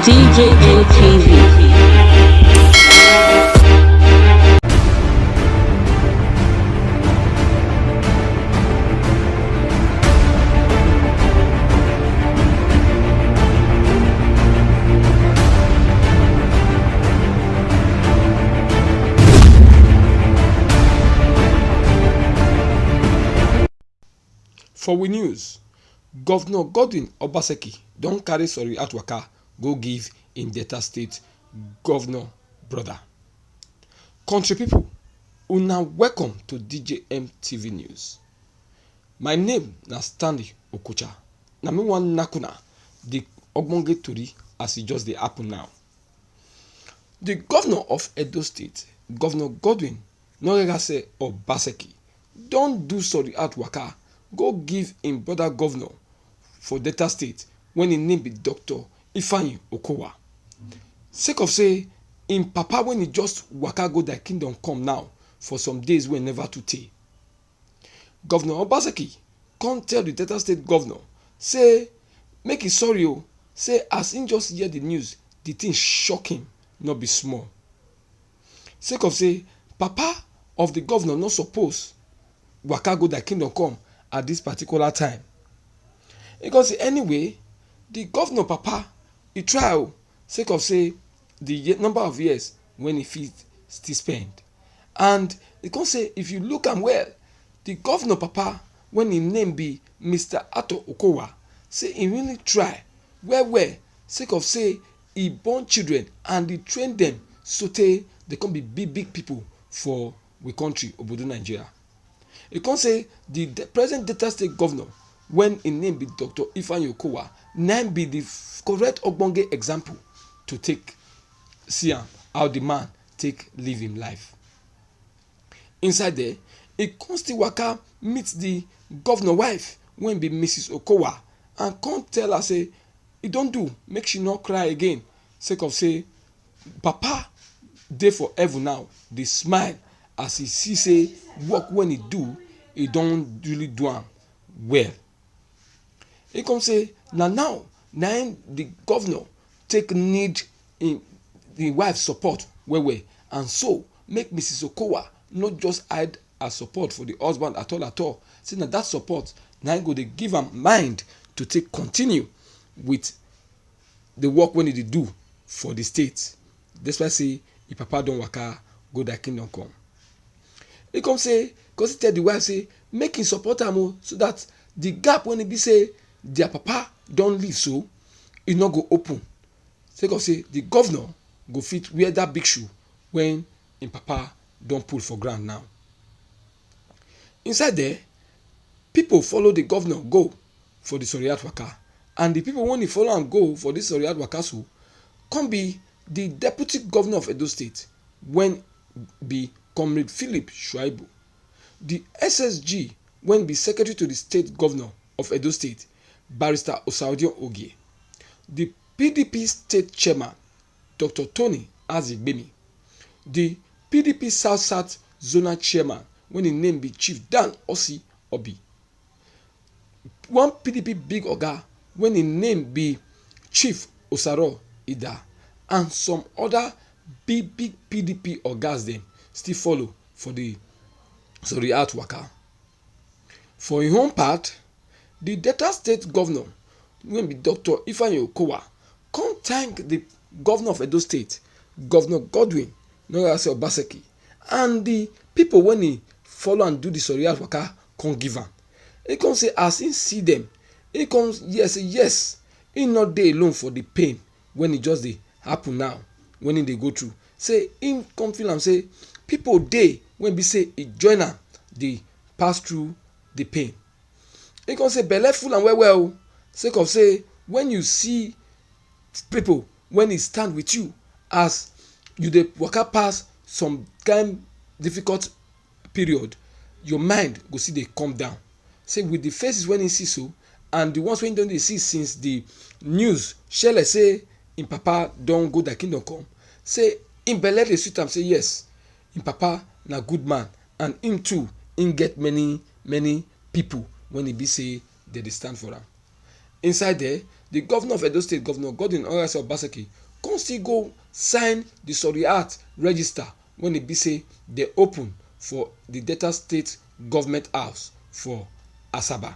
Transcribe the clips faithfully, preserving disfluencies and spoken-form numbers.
D J N T V. For we news, Governor Godwin Obaseki don carry sorry out waka go give im Delta State governor brother. Country people, una welcome to D J M T V News. My name na Stanley Okocha. Na me wan knack una the ogbonge tori as e just dey happen now. The governor of Edo State, Governor Godwin Norerase Obaseki, don do sorry out waka go give im brother governor for Delta State when im name be Doctor Ifeanyi Okowa. Sake of say im papa when he just waka go their kingdom come now for some days wey never too tey. Governor Obaseki come tell the Delta State governor say make he sorry o, say as he just hear the news, the thing shock him, no be small. Sake of say papa of the governor no suppose waka go their kingdom come at this particular time. He come say anyway, the governor papa, he try o, sake of say the ye- number of years when he fit still spend. And he come say if you look am well, the governor papa when him name be Mister Ato Okowa, say he really try well well, sake of say he born children and he train them so tey they come be big big people for we country, Obodo Nigeria. He come say the de- present Delta State governor when him name be Doctor Ifeanyi Okowa, na him be the f- correct ogbonge example to take see am how the man take live him life. Inside there, he come still waka meet the governor wife wey be Missus Okowa and come tell her say e don do, make she no cry again, sake of say papa dey for heaven now dey smile as he see say work wey he do, he don really do am well. He come say na now na im the governor take need im the wife support well well, and so make Missus Okowa no just hide her support for the husband at all at all, say na that support na im go dey give am mind to take continue with the work wey he dey do for the state, despite say him papa don waka go their kingdom come. He come say, come still tell the wife say make him support am o, so that the gap wey e be say their papa don leave so, e no go open, sake of say the governor go fit wear that big shoe wey him papa don pull for ground now. Inside there, people follow the governor go for the sorry out waka, and the people wey follow am go for this sorry out waka so come be the deputy governor of Edo State, wey be Comrade Philip Shuaibu, the S S G wey be secretary to the state governor of Edo State, Barrister Osaodion Ogie, the P D P state chairman, Doctor Tony Azigbemi, the P D P South South zonal chairman wey him name be Chief Dan Osi Obi, one P D P big oga wey him name be Chief Osaro Ida, and some other big big P D P ogas dem still follow for the sorry out waka. For him own part, the Delta State governor wey be Doctor Ifeanyi Okowa come thank the governor of Edo State, Governor Godwin Norerase Obaseki, and the people wey he follow and do the sorry out waka come give am. He come say as he see them, he come hear say yes, he no dey alone for the pain wey e just dey happen now, wey e dey go through. Say him come feel am say people dey wey be say e join am dey pass through the pain. He come say belle full am well well o, sake of say when you see people wey e stand with you as you dey waka pass some kind difficult period, your mind go still dey come down. Say with the faces wey he see so, and the ones wey he don dey see since the news shele say him papa don go their kingdom come, say him belle dey sweet am say yes, him papa na good man, and him too, him get many many people wey e be say dem dey stand for am. Inside there, the governor of Edo State, Governor Godwin Obaseki, come still go sign the Soriat register when e be say they open for the Delta State Government House for Asaba.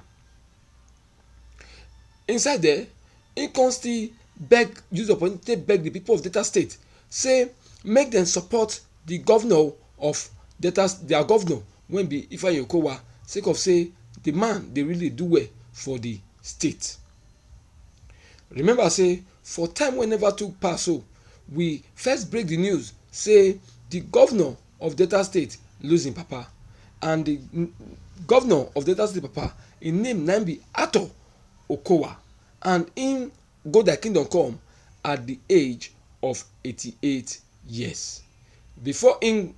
Inside there, he come still beg, use the opportunity to beg the people of Delta State, say make them support the governor of Delta, their governor, when be Ifeanyi Okowa, sake of say the man dey really do well for the state. Remember say for time wey never too pass so, we first break the news say the governor of Delta State lose him papa, and the n-, governor of Delta State papa, him name na be Arthur Okowa, and him go their kingdom come at the age of eighty-eight years. Before him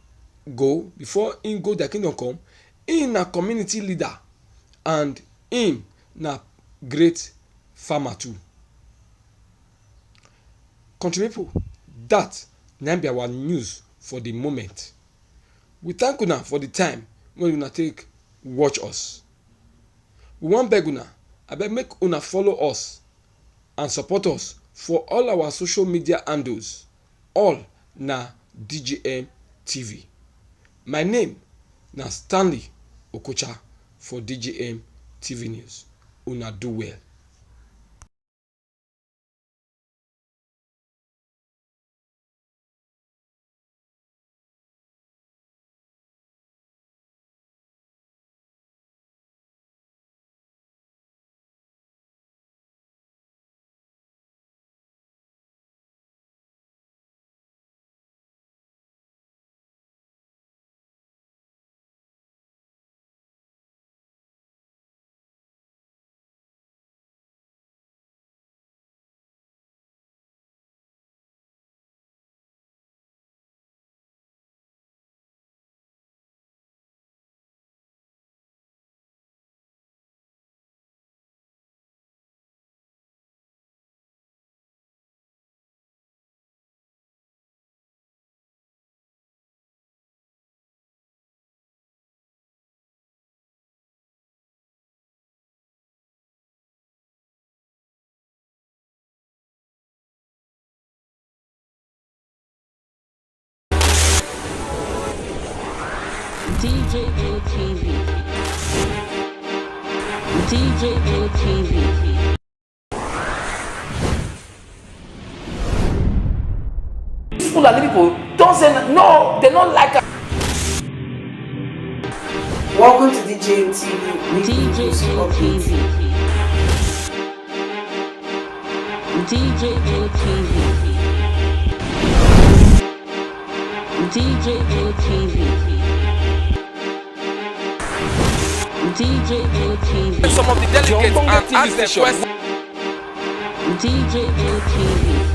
go, before him go their kingdom come, him na community leader and him na great farmer too. Country people, that na be our news for the moment. We thank una for the time when una take watch us. We wan beg una, abeg make una follow us and support us for all our social media handles. All na D J M T V. My name na Stanley Okocha for D J M T V News. Una do well. D J N T V. D J N T V. These Fulani people don't say n-, no, they don't like us. Welcome to D J N T V weekly news update. D J N T V. D J N T V. D J N T V. D J N T V. Some of the delegates and ask them questions. D J N T V.